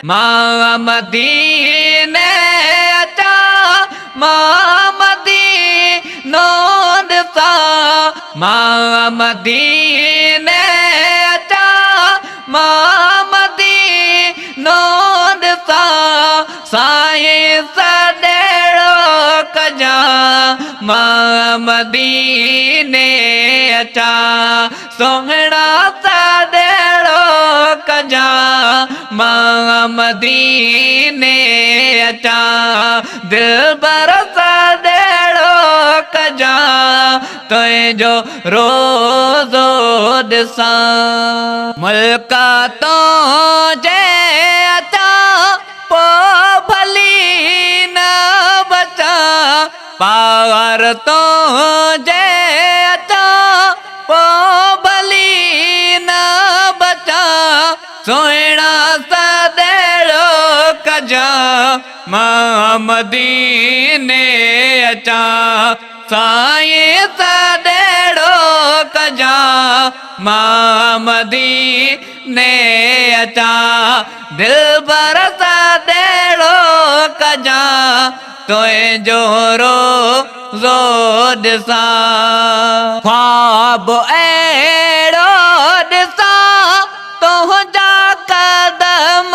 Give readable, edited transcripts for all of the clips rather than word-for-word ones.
مان مديني اچان، مان مدينو ڏسان، مان مديني اچان، مان مدينو ڏسان، سائين سڏڙو ڪجان، مان مديني اچان، سهڻا سڏڙو ڪجان، مان مديني اچان، دلبر سڏڙو ڪجان، تنهنجو روضو ڏسان. ملڪ تنهنجي اچان، پو ڀلي نه بچان، پار تنهنجي اچان، پو ڀلي نه بچان، سهڻا سڏڙو ڪجان، مان مديني اچان، سائين سڏڙو ڪجان، مان مديني اچان، دلبر سڏڙو ڪجان، تنهنجو روضو ڏسان. خواب اهڙو ڏسان، تنهنجا قدم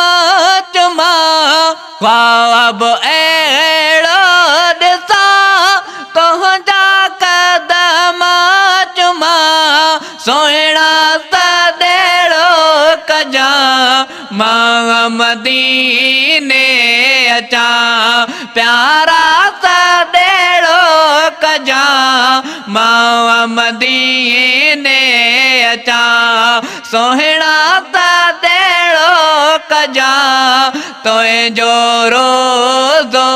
چمان، خواب اهڙو ڏسان، تنهنجا قدم چمان، سهڻا سڏڙو ڪجان، مان مديني اچان، پيارا سڏڙو ڪجان، مان مديني اچان، سهڻا سڏڙو ڪجان، تنهنجو روضو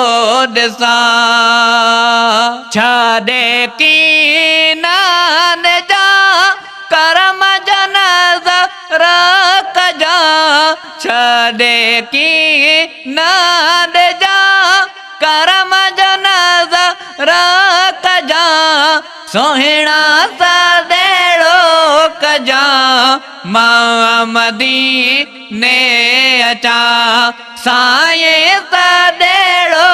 ڏسان. ڇڏي ڪينان جا ڪرم جا نظر ڪجان، ڇڏي ڪينان جا ڪرم جا نظر ڪجان، سهڻا سڏڙو ڪجان، مان مديني اچان، سائين سڏڙو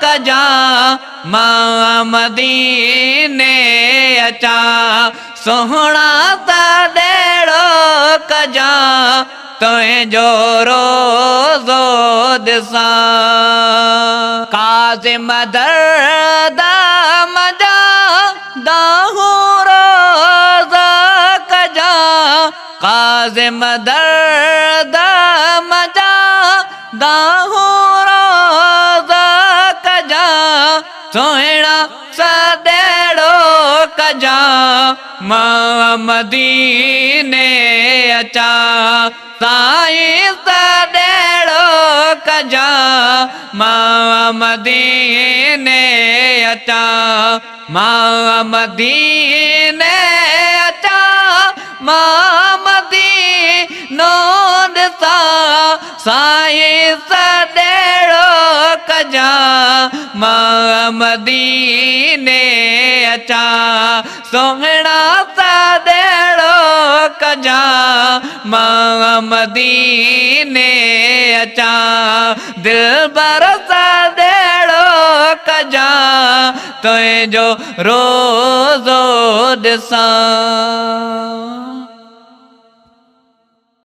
ڪجان، مان مديني اچان، سهڻا سڏڙو ڪجان، تنهنجو روضو ڏسان. ڪاظم درد منجهان دانهون روز ڪجان، ڪاظم درد منجهان دانهون روز ڪجان، سهڻا سڏڙو ڪجان، مان مديني اچان، سائين سڏڙو ڪجان، مان مديني اچان، مان مديني اچان، مان مدينو ڏسان، سائين سڏڙو ڪجان، مان مديني اچان، سهڻا سڏڙو ڪجان، مان مديني اچان، دلبر سڏڙو ڪجان، تنهنجو روضو ڏسان.